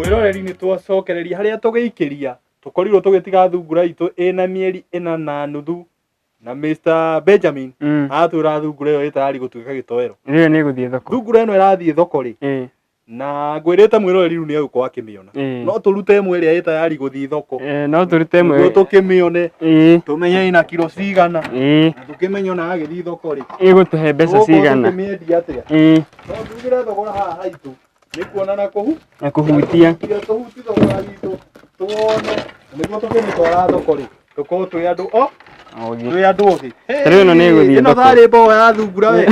Mwĩroreri, nĩ twacokereria harĩa tũgĩikĩria. Tũkorirwo tũgĩtiga thungura itũ ĩna mĩeri 4.5, na Mr Benjamin atwĩra thungura ĩyo ĩ tayari gũtuĩka gĩtoero. Rĩu nĩ ĩgũthiĩ thoko. Thungura ĩno ĩrathiĩ thoko rĩ, na ngwĩrĩte mwĩroreri rĩu nĩ egũkorwo akĩmĩona. No tũrute ĩmwe ĩrĩa ĩ tayari gũthiĩ thoko, No tũrute ĩmwe nĩguo tũkĩmĩone, tũmenye ĩna kiro cigana, na tũkĩmenye ona agĩthiĩ thoko rĩ, ĩgũtũhe mbeca tũgũkorwo cigana. tũkĩmĩendia atĩa. No tugĩre thogora haha haitũ nĩ kuona na kũhu Na kũhutia. Kũhutia, tũhuti thogora witũ tuone, nĩguo tũkĩmĩtwara thoko rĩ, tũkorwo twĩ andũ o Ogĩ. twĩ andũ ogĩ. Ta rĩu ĩno nĩ ĩgũthiĩ Ĩno thoko. tharĩ mboga ya thungura we.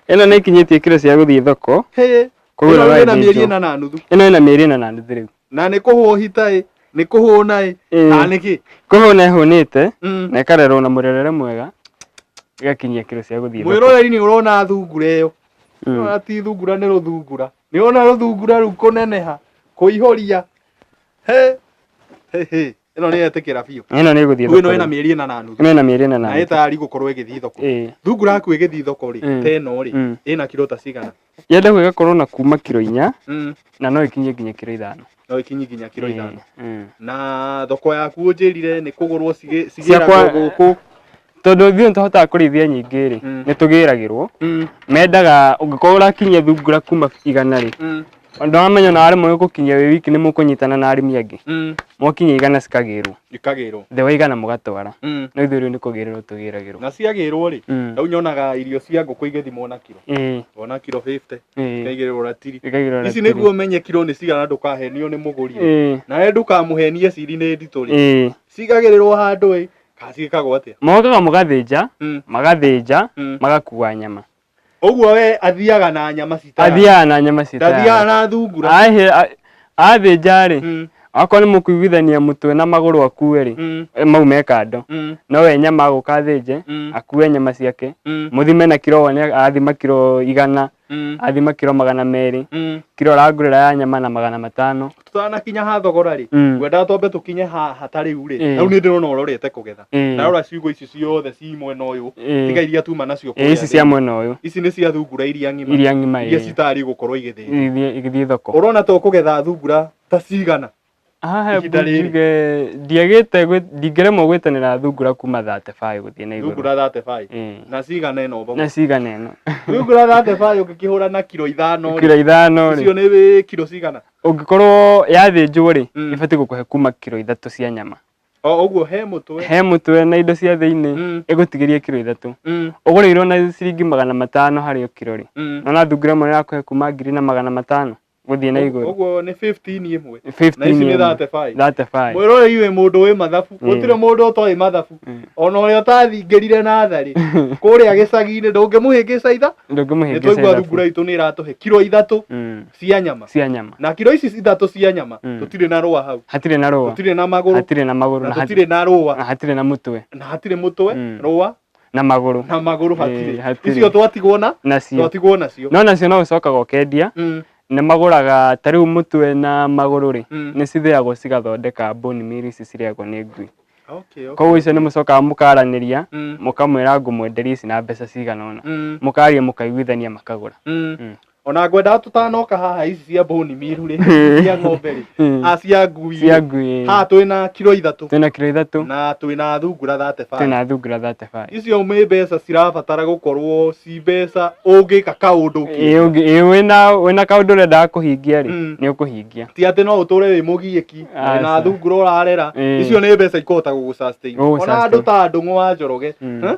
Ĩno nĩ ĩkinyĩtie kiro cia gũthiĩ thoko. Hĩ. Koguo Ĩno no ĩna mĩeri ĩthĩnjwo. 4.5. Ĩno ĩna mĩeri 4.5 rĩu. Na nĩ kũhũhita ĩ, nĩ kũhũna ĩ, kana nĩ kĩ? Kũhũna ĩhũnĩte na ĩkarerwo na mũrerere mwega, ĩgakinyia kiro cia gũthiĩ thoko. Mwĩroreri, nĩ ũrona thungura ĩyo? Ũrona ti thungura, nĩ rũthungura. Nĩ ũrona rũthungura rũu kũneneha, kũihũria? He he he, ĩno nĩ yetĩkĩra biũ. Ĩno nĩ ĩgũthiĩ Rĩu thoko. ĩno ĩna mĩeri 4.5. Ĩno ĩna mĩeri ĩna na Na ĩ nuthu. tayari gũkorwo ĩgĩthiĩ thoko. Thungura yaku ĩgĩthiĩ thoko rĩ, ta ĩno rĩ, ĩna kiro ta cigana? Yendagwo ĩgakorwo na kuma kiro 4 na no ĩkinye nginya kiro 5. No ĩkinyi nginya kiro 5? Mm. Na thoko yaku ũnjĩrire nĩ kũgũrwo Ciakwa- cigĩragwo gũkũ? Tondũ ithuĩ nĩtũhotaga kũrĩithia nyingĩ rĩ, nĩ tũgĩragĩrwo. Mendaga ũngĩkorwo ũrakinyia thungura kuma 100 rĩ, ũndũ wamenya ona waremwo nĩ gũkinyia wĩ wiki, nĩ mũkũnyitana na arĩmi angĩ, mwakinyia 100 cikagĩrwo. Ikagĩrwo. Thĩ wa 100 mũgatwara. No ithuĩ rĩu nĩ kũgĩrĩrwo tũgĩragĩrwo. Na ciagĩrwo rĩ, rĩu nyonaga irio cia ngũkũ igĩthimwo na kiro, wona kiro 50, ikaigĩrĩrwo ratiri. Ikaigĩrĩrwo Ici ratiri. nĩguo ũmenye kiro nĩ cigana, ndũkahenio nĩ mũgũri rĩ, nawe ndũkamũhenie ciri nĩ nditũ rĩ, cigagĩrĩrwo handũ ĩ, kana ciĩkagwo atĩa? Mokaga mũgathĩnja, magathĩnja, magakua nyama. Ũguo we athiaga na nyama citayarĩ? Athiaga na nyama Ndathiaga citayarĩ. na thungura? Athĩnja rĩ, akorwo nĩ mũkũiguithania mũtwe na magũrũ akue rĩ, mau me kando. No we nyama agũka athĩnje, akue nyama ciake, mũthime na kiro, wone athima kiro 100, athima kiro 200, kiro arangũrĩra ya nyama na 500. Tutanakinya ha thogora rĩ, ngwendaga twambe tũkinye haha. Ta rĩu rĩ, hau nĩ ndĩrona ũrorete kũgetha. Ndarora ciugo ici ciothe ci mwena ũyũ, tiga iria tuma nacio Ĩĩ, ici kũrĩa cia thĩinĩ. mwena ũyũ. Ici nĩ cia thungura iria ng'ima? Iria ng'ima. Iria Ĩĩ. citarĩ gũkorwo igĩthĩnjwo. Igĩthiĩ thoko. Ũrona ta ũkũgetha thungura ta cigana Haha ihinda rĩrĩ? njuge ndiagĩte ndingĩremwo gwĩtanĩra thungura kuma 35 gũthiĩ na igũrũ. Thungura 35? Ĩĩ. Na cigana ĩno mbogo? Na cigana ĩno. Thungura 35 ũngĩkĩhũra na kiro 5 rĩ, Kiro 5 icio rĩ, nĩ kiro cigana? Ũngĩkorwo yathĩnjwo rĩ, ĩbatiĩ gũkũhe kuma kiro 3 cia nyama. O ũguo he mũtwe? He mũtwe na indo cia thĩinĩ, ĩgũtigĩria kiro 3. Ũgũrĩirwo na ciringi 500 harĩ o kiro rĩ, nona thungura ĩmwe ĩrakũhe kuma 1,500 gũthiĩ na igũrũ. Ũguo nĩ 15 ĩmwe? 15 Na ici nĩ ĩmwe. 35? 35. Mwĩroreri, wĩ mũndũ wĩ mathabu, gũtirĩ mũndũ ũtoĩ mathabu. Ona ũrĩa ũtathingĩrire natharĩ kũrĩa gĩcagi-inĩ, ndũngĩmũhĩngĩca itha. Nĩ Ndũngĩmũhĩngĩca twaigua ithabu. thungura itũ nĩ ĩratũhe kiro 3 cia nyama. Cia nyama. Na kiro ici 3 cia nyama, tũtirĩ na rũa hau? Hatirĩ na rũa. Tũtirĩ na magũrũ? Hatirĩ na magũrũ. Na Na tũtirĩ na rũa? Na hatirĩ na mũtwe. Na hatirĩ mũtwe, rũa Na magũrũ. Na magũrũ hatirĩ. Ĩĩ, hatirĩ. Icio twatigwo na Nacio. Twatigwo nacio. No nacio no ũcokaga ũkendia. Nĩ magũraga ta rĩu mũtwe na magũrũ rĩ, nĩ cithĩagwo cigathondeka bone meal ici cirĩagwo nĩ ngui. Koguo icio nĩ mũcokaga mũkaranĩria, mũkamwĩra ngũmwenderia ici na mbeca cigana ũna. Mũkaria, mũkaiguithania, makagũra. Ona ngwendaga tũtanoka haha, ici cia bone meal rĩ, cia ng'ombe rĩ, a cia ngui Cia rĩ, ngui. Haha twĩna kiro 3. Twĩna kiro 3. Na twĩna thungura 35. Twĩna thungura 35. Icio nĩ mbeca cirabatara gũkorwo ci mbeca ũngĩka kaũndũ Ĩĩ, ũkĩendia. wĩna kaũndũ ũrendaga kũhingia rĩ, nĩ ũkũhingia. Ti atĩ no ũtũre wĩ mũgiĩki na wĩna Aca. thungura ũrarera. Icio nĩ mbeca ikũhota gũgũ sustain. Ona andũ Gũgũ-sustain. ta Ndũng'ũ wa Njoroge, Huh?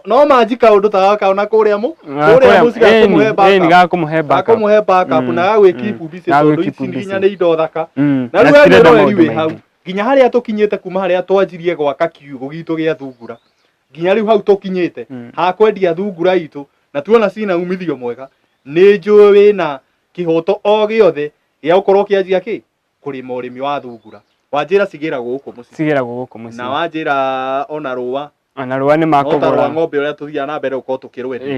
No manji kaũndũ ta gaka ona kũrĩa mũ Ah, kũrĩa mũciĩ ĩni, gakũmũhe ĩni, backup. gakũmũhe backup. Gakũmũhe backup na gagwĩ keep busy, Gagwĩ tondũ keep ici nginya busy. nĩ indo thaka. Na Na rĩu we citirenda mwĩroreri maũndũ wĩ hau, maingĩ. Nginya harĩa tũkinyĩte, kuma harĩa twanjirie gwaka kiugũ gitũ gĩa thungura nginya rĩu hau tũkinyĩte ha kwendia thungura itũ, na tuona cina umithio mwega, nĩ njũĩ wĩna kĩhoto o gĩothe gĩa gũkorwo ũkĩanjia kĩ kũrĩma ũrĩmi wa thungura. Wanjĩra cigĩragwo gũkũ mũciĩ? Cigĩragwo gũkũ mũciĩ. Na wanjĩra ona rũa? Ona rũa nĩ No ta rwa makũgũra. ng'ombe ũrĩa tũthiaga na mbere gũkorwo tũkĩrwendia.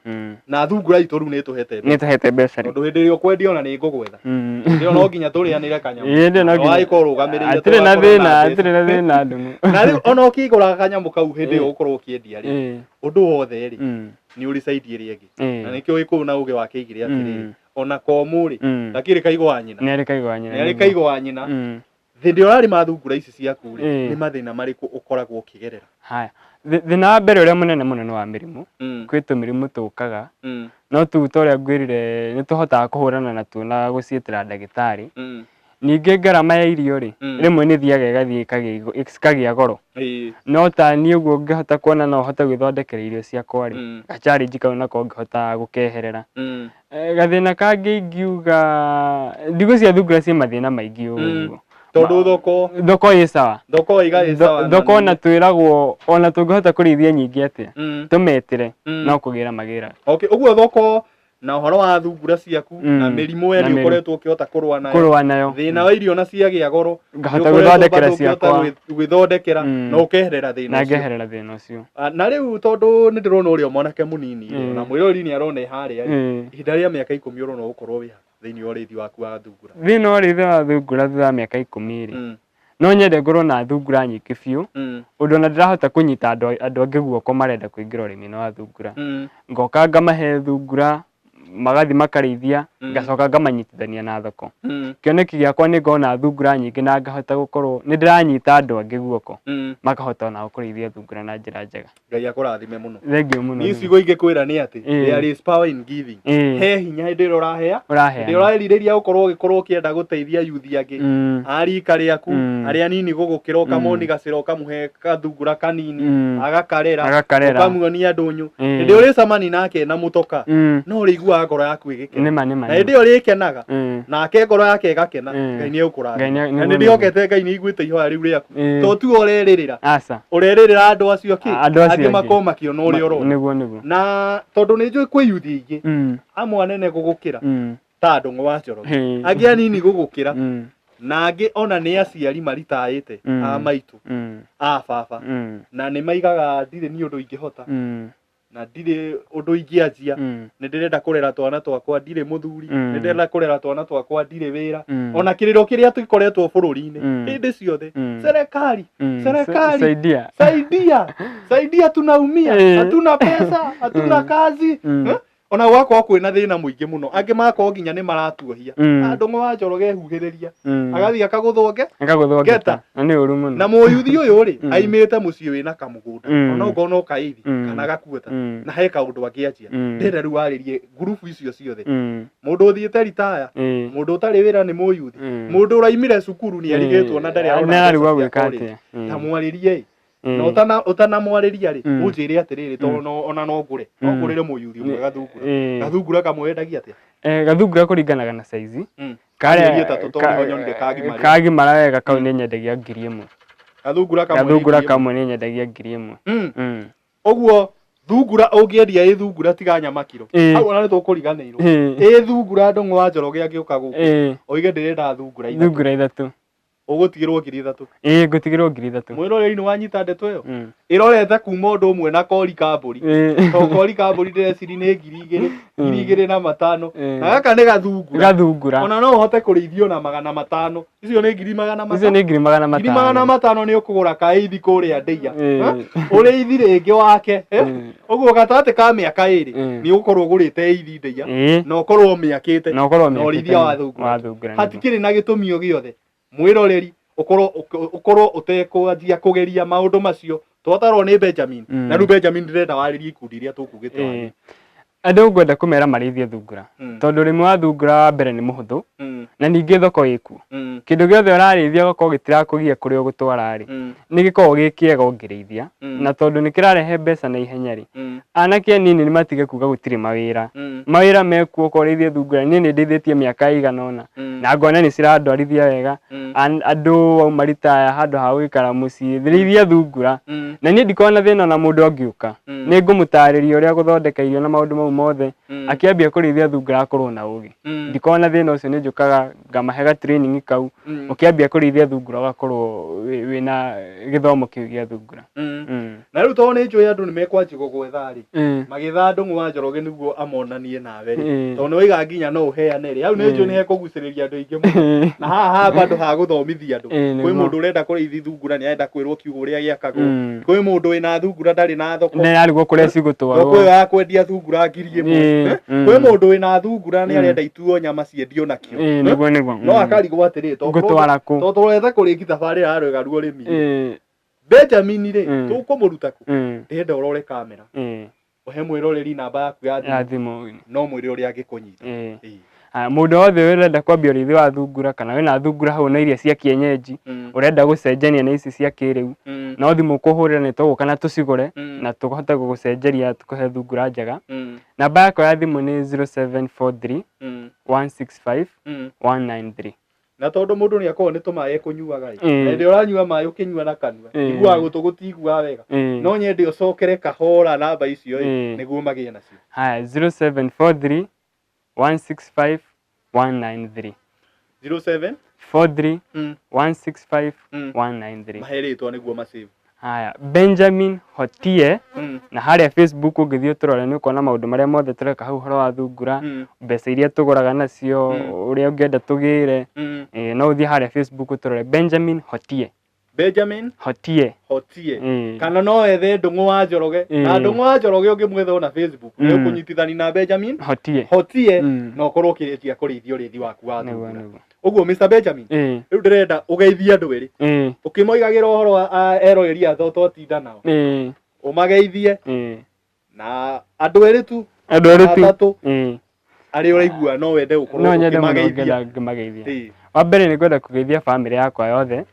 Ĩĩ. Na thungura itũ rĩu nĩ ĩtũhete Nĩ mbeca. tũhete mbeca rĩu. Tondũ hĩndĩ ĩrĩa ũkwendia ona nĩ ngũgwetha. Hĩndĩ ĩyo no nginya tũrĩanĩre kanyamũ. Ĩĩ, hĩndĩ ĩyo no nginya. Wagĩkorwo ũrũgamĩrĩire Hatirĩ na tũgakorwo thĩna, mbeca. hatirĩ na thĩna, Ndung'u. Na rĩu ona ũkĩgũra kanyamũ kau hĩndĩ ĩyo ũkorwo ũkĩendia rĩ, ũndũ wothe rĩ, nĩ ũrĩ side ĩrĩa ĩngĩ. Na nĩkĩo Gĩkũyũ na ũgĩ wakĩigire atĩrĩrĩ, Ona komũ rĩ, ndakĩrĩ kaigo wa nyina. Nĩ arĩ kaigo wa nyina. Nĩ arĩ kaigo wa nyina. Hĩndĩ ĩrĩa ũrarĩma thungura ici ciaku rĩ, nĩ mathĩna marĩkũ ũkoragwo ũkĩgerera? Haya. Thĩna wa mbere ũrĩa mũnene mũno nĩ wa mĩrimũ. Kwĩ tũmĩrimũ tũkaga, no tũu ta ũrĩa ngwĩrire nĩ tũhotaga kũhũrana natuo na gũciĩtĩra ndagĩtarĩ. Ningĩ ngarama ya irio rĩ, rĩmwe nĩ ĩthiaga ĩgathiĩ cikagĩa goro. No ta niĩ ũguo ngĩhota kuona no hote gwĩthondekera irio ciakwa rĩ, ga challenge kau nako ngĩhota gũkeherera. Gathĩna kangĩ ingiuga, ndigwĩciria thungura ciĩ mathĩna maingĩ ũguo. Tondũ thoko Thoko ĩ sawa. Thoko ĩiga ĩ sawa. Thoko ona twĩragwo ona tũngĩhota kũrĩithia nyingĩ atĩa, tũmetĩre, no kũgĩra magĩraga. Okay, ũguo thoko na ũhoro wa thungura ciaku na mĩrimũ we Na nĩ mĩrimũ. ũkoretwo ũkĩhota kũrũa nayo. Kũrũa nayo. Thĩna wa irio na ciagĩa goro, Ngahota nĩ ũkoretwo gwĩthondekera bado ũkĩhota ciakwa. Gwĩthondekera na ũkeherera thĩna Na ũcio. ngeherera thĩna ũcio. Ah, na rĩu tondũ nĩ ndĩrona ũrĩa mwanake mũnini rĩ, ona mwĩrori nĩ arona ĩ harĩa rĩ, ihinda rĩa mĩaka 10 ũrona ũgũkorwo wĩ ha thĩinĩ wa ũrĩithi waku wa thungura? Thĩinĩ wa ũrĩithi wa thungura thutha wa mĩaka 10 rĩ, no nyende ngorwo na thungura nyingĩ biũ, ũndũ ona ndĩrahota kũnyita andũ angĩ guoko marenda kũingĩra ũrĩmi-inĩ wa thungura. Ngoka ngamahe thungura, magathiĩ makarĩithia, ngacoka ngamanyitithania na thoko. Kĩoneki gĩakwa nĩ ngona thungura nyingĩ na ngahota gũkorwo nĩ ndĩranyita andũ angĩ guoko, makahota onao kũrĩithia thungura na njĩra njega. Ngai akũrathime mũno. Thengiũ mũno. Niĩ ciugo ingĩkwĩra nĩ atĩ there is power in giving. He hinya hĩndĩ ĩrĩa ũrahea, Ũraheana. hĩndĩ ĩrĩa ũrerirĩria gũkorwo ũgĩkorwo ũkĩenda gũteithia yuthi angĩ, a rika rĩaku, arĩa anini gũgũkĩra, ũkamoni gacĩra, ũkamũhe gathungura kanini, agakarera, Agakarera. ũkamuonia ndũnyũ. Hĩndĩ ĩrĩa ũrĩcemania nake na mũtoka, no ũrĩiguaga ngoro yaku ĩgĩkena. Nĩma, nĩma, Na hĩndĩ ĩyo ũrĩkenaga, nake ngoro yake ĩgakena, Ngai nĩ egũkũrathima. Ngai Na nĩguo nĩ ndĩhokete Ngai nĩ aiguĩte ihoya rĩu rĩaku. To tiwe ũrerĩrĩra. Aca. Ũrerĩrĩra andũ acio kĩ? Andũ acio Angĩ angĩ. makorwo makĩona ũrĩa ũrona. Nĩguo, nĩguo. Na tondũ nĩ njũĩ kwĩ yuthi aingĩ, amwe anene gũgũkĩra, ta Ndũng'ũ wa Njoroge, angĩ anini gũgũkĩra, na angĩ ona nĩ aciari maritaĩte, a maitũ, a baba, na nĩ maigaga ndirĩ niĩ ũndũ ingĩhota, na ndirĩ ũndũ ingĩanjia, nĩ ndĩrenda kũrera twana twakwa, ndirĩ mũthuri, nĩ ndĩrenda kũrera twana twakwa, ndirĩ wĩra, ona kĩrĩro kĩrĩa tũkoretwo bũrũri-inĩ hĩndĩ ciothe, serikali, serikali, Saidia. saidia, saidia, tunaumia, hatuna pesa, hatuna kazi. Ona gwakorwo kwĩna thĩna mũingĩ mũno, angĩ magakorwo nginya nĩ maratuohia. Ndũng'ũ wa Njoroge ehuhĩrĩria, agathiĩ akagũthwo Akagũthwo ngeta. ngeta. Na nĩ ũru mũno. Na mũyuthi ũyũ rĩ, aimĩte mũciĩ wĩna kamũgũnda, ona okorwo no kaithi, kana gakuota, na he kaũndũ angĩanjia. Ndĩrenda rĩu warĩrie ngurubu icio ciothe. Mũndũ ũthiĩte ritaya, mũndũ ũtarĩ wĩra nĩ mũyuthi, mũndũ ũraimire cukuru nĩ arigĩtwo na ndarĩ arona Nĩ ararigwo mbeca cia gwĩka college. atĩa. Ta mwarĩrie ĩ. Na ũtanamwarĩria rĩ, ũnjĩre atĩrĩrĩ, tondũ ona no ngũre, no ngũrĩre mũyuthi ũmwe gathungura. Gathungura kamwe wendagia atĩa? Gathungura kũringanaga na size. Mĩeri 3 tondũ nĩho nyonire kagimara. Kagimara wega kau nĩ nyendagia ngiri ĩmwe. Gathungura kamwe nĩ Gathungura ngiri ĩmwe. kamwe nĩ nyendagia ngiri ĩmwe. Ũguo thungura ũngĩendia ĩ thungura tiga nyama kiro. Hau ona nĩ tũkũriganĩirwo. Ĩ thungura Ndũng'ũ wa Njoroge angĩũka gũkũ, oige ndĩrenda thungura ithatũ. Thungura ithatũ. Ũgũtigĩrwo ngiri ithatũ. Ĩĩ, ngũtigĩrwo ngiri ithatũ. Mwĩroreri nĩ wanyita ndeto ĩyo? Ĩrorete kuma ũndũ ũmwe na kori ka mbũri. To kori ka mbũri ndĩreciri nĩ ngiri igĩrĩ, ngiri igĩrĩ na matano. Na gaka nĩ gathungura. Gathungura. Ona no ũhote kũrĩithio na 500. Icio nĩ ngiri magana Icio nĩ ngiri magana Ngiri matano. 500 nĩ ũkũgũra kaithi kũrĩa ndĩia. Ũrĩithi rĩngĩ wake. Ũguo gatagatĩ ka mĩaka 2 nĩ ũgũkorwo ũgũrĩte ithi ndĩia. Na ũkorwo ũmĩakĩte. Na ũkorwo Na ũmĩakĩte ũrĩithia wa thungura. wa thungura nĩguo. Hatikĩrĩ na gĩtũmi o gĩothe. Mwĩroreri ũkorwo ũtekwanjia kũgeria maũndũ macio. Twatarwo nĩ Benjamin. Na rĩu Benjamin ndĩrenda warĩrie ikundi iria tũkugĩte warĩrie. Andũ ngwenda kũmera marĩithie thungura. Tondũ ũrĩmi wa thungura wa mbere nĩ mũhũthũ. Na ningĩ thoko ĩkuo. Kĩndũ gĩothe ũrarĩithia ũgakorwo gĩtirakũgia kũrĩa ũgũtwara rĩ, nĩ gĩkoragwo gĩ kĩega ũngĩrĩithia. Na tondũ nĩ kĩrarehe mbeca na ihenya rĩ, anake anini nĩ matige kuga gũtirĩ mawĩra. Mawĩra mekuo okorwo ũrĩithie thungura, niĩ nĩ ndĩithĩtie mĩaka ĩigana ũna. Na ngona nĩ cirandwarithia wega. Andũ auma ritaya handũ ha gũikara mũciĩ, rĩithia thungura. Na niĩ ndikoragwo na thĩna ona mũndũ angĩũka. Nĩ ngũmũtarĩria ũrĩa gũthondeka irio na maũndũ mau mothe. Akĩambia kũrĩithia thungura akorwo na ũgĩ. Ndikoragwo na thĩna ũcio, nĩ njũkaga ngamahe ga training kau. Ũkĩambia kũrĩithia thungura ũgakorwo wĩna gĩthomo kĩu gĩa thungura. Na rĩu tondũ nĩ njũĩ andũ nĩ mekwanjia gũgwetha rĩ, magĩtha Ndũng'ũ wa Njoroge nĩguo amonanie nawe rĩ, tondũ nĩ waiga nginya no ũheane rĩ, hau nĩ njũĩ nĩ hekũgucĩrĩria andũ aingĩ mũno. Na haha ha handũ ha gũthomithia andũ. Kwĩ mũndũ ũrenda kũrĩithia thungura nĩ arenda kwĩrwo kiugũ ũrĩa gĩakagwo. Kwĩ mũndũ wĩna thungura ndarĩ na thoko. Nĩ ararigwo kũrĩa cigũtwarwo. Thoko ĩyo ya kwendia thungura ngiri 1,000. Ĩĩ, Eh? mm. Kwĩ mũndũ wĩna thungura nĩ arenda ituo nyama ciendio nakĩo. Ĩĩ, nĩguo nĩguo. No akarigwo atĩrĩ, Ngũtwara kũ? tondũ tũrete kũrĩki thabarĩ ya rwĩga rwa ũrĩmi. Ĩĩ, Benjamin rĩ, tũkũmũruta kũ? Ndĩrenda ũrore kamera. Ũhe mwĩroreri namba yaku ya Ya thimũ. thimũ. No mwĩre ũrĩa angĩkũnyita. Ĩĩ. Ĩĩ. Aya, mũndũ wothe ũrenda kwambia ũrĩithi wa thungura kana wĩna thungura hau na iria cia kienyeji ũrenda gũcenjania na ici cia kĩrĩu no thimũ kũhũrĩra nĩ tũgũka na tũcigũre na tũhote gũgũcenjeria tũkũhe thungura njega. Namba yakwa ya thimũ nĩ 0743 165 193. Na tondũ mũndũ nĩ akoragwo nĩ tũmaĩ ekũnyuaga ĩ, na hĩndĩ ĩrĩa ũranyua maĩ ũkĩnyua na kanua, iguaga gũtũ gũtiguaga wega. No nyende ũcokere kahora namba icio ĩ, nĩguo magĩe nacio. Haya, 0743 165 193. 07 43 165 193. Mahe rĩtwa nĩguo macave. Haya, Benjamin Hotie. Na harĩa Facebook ũngĩthiĩ ũtũrore nĩ ũkuona maũndũ marĩa mothe tũreka hau ũhoro wa thungura, mbeca iria tũgũraga nacio, ũrĩa ũngĩenda tũgĩre. Ĩĩ, no ũthiĩ harĩa Facebook ũtũrore Benjamin Hotie. Benjamin Hotie. Hotie. Ĩĩ. Kana no wethe Ndũng'ũ wa Njoroge. Na Ndũng'ũ wa Njoroge ũngĩmwetha ona Facebook nĩ ũkũnyitithani na Benjamin Hotie. Hotie na ũkorwo ũkĩrĩkia kũrĩithia ũrĩithi waku wa Nĩguo thungura. nĩguo. Ũguo Mr Benjamin, rĩu ndĩrenda ũgeithie andũ erĩ ũkĩmoigagĩra ũhoro wa eroreri a twatinda nao, ũmageithie na andũ erĩ tu, Andũ erĩ tu. atatũ arĩa ũraigua no wende gũkorwo No nyende mũno ũkĩmageithia. ngenda ngĩmageithia. Ĩĩ. Wa mbere nĩ ngwenda kũgeithia bamĩrĩ yakwa yothe,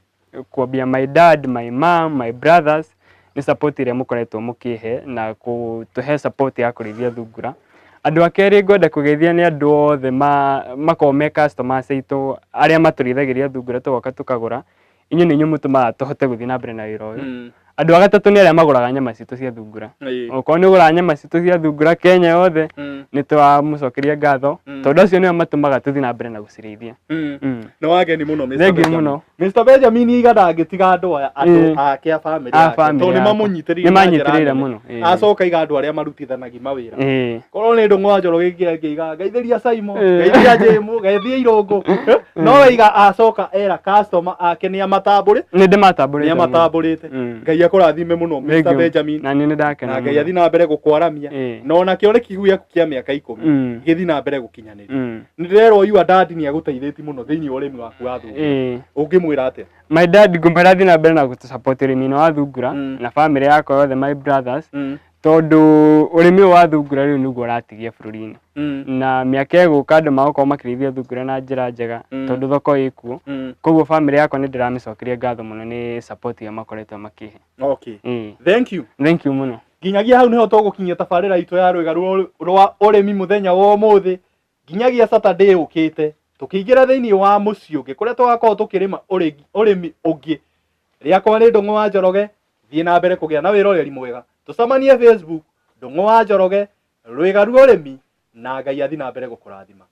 kwambia my dad, my mom, my brothers, nĩ support ĩrĩa mũkoretwo mũkĩhe na kũtũhe support ya kũrĩithia thungura. Andũ a kerĩ ngwenda kũgeithia nĩ andũ othe makoragwo me customers aitũ arĩa matũrĩithagĩria thungura tũgoka tũkagũra. Inyuĩ nĩ inyuĩ mũtũmaga tũhote gũthiĩ na mbere na wĩra ũyũ. Andũ a gatatũ nĩ arĩa magũraga nyama citũ cia thungura. Okorwo nĩ ũgũraga nyama citũ cia thungura Kenya yothe, nĩ tũramũcokeria ngatho, tondũ acio nĩo matũmaga tũthiĩ na mbere na gũcirĩithia. Nĩ wageni mũno Mr. Thengiũ Benjamin. mũno. Mr Benjamin iga ndangĩtiga andũ aya, andũ ake a bamĩrĩ A yake, bamĩrĩ tondũ nĩ yakwa. mamũnyitĩrĩire Nĩ na njĩra manyitĩrĩire nene. mũno, ĩĩ. Acoka iga andũ arĩa marutithanagia mawĩra. Korwo nĩ Ndũng'ũ wa Njoroge ngĩiga ngeithĩria Simon, ngeithĩria Jĩmũ, ngeithia Irũngũ. No iga acoka era customer ake nĩ amatambũrĩ, Nĩ ndĩmatambũrĩte nĩ mũno. amatambũrĩte. Ngai akũrathime mũno Mr Thengiũ. Benjamin. Na niĩ nĩ ndakena Na Ngai mũno. athiĩ na mbere gũkwaramia. Na ona kĩoneki kĩu gĩaku kĩa mĩaka 10 gĩthiĩ na mbere gũkinyanĩria. Nĩ ndĩrerwo your dad nĩ agũteithĩtie mũno thĩinĩ wa ũrĩmi waku wa thungura. Ũngĩmwĩra atĩa? My dad ngũmwĩra athiĩ na mbere na gũtũ-support ũrĩmi-inĩ wa thungura na bamĩrĩ yakwa yothe, my brothers, tondũ ũrĩmi ũyũ wa thungura rĩu nĩguo ũratigia bũrũri-inĩ. Na mĩaka ĩgũka andũ magũkorwo makĩrĩithia thungura na njĩra njega tondũ thoko ĩkuo. Koguo bamĩrĩ yakwa nĩ ndĩramĩcokeria ngatho mũno nĩ support ĩrĩa makoretwo makĩhe. Okay. Thank Thank you. you mũno. Nginyagia hau niho tũgũkinyia tabarĩra itũ ya rwĩga rwa ũrĩmi mũthenya wa ũmũthĩ, nginyagia Saturday ũkĩte tũkĩingĩra thĩinĩ wa mũciĩ ũngĩ kũrĩa tũgakorwo tũkĩrĩma ũrĩmi ũngĩ. Rĩakwa nĩ Ndũng'ũ wa Njoroge, thiĩ na mbere kũgĩa na wĩroreri mwega. Tũcemanie Facebook, Ndũng'ũ wa Njoroge, rwĩga rwa ũrĩmi, na Ngai athiĩ na mbere gũkũrathima.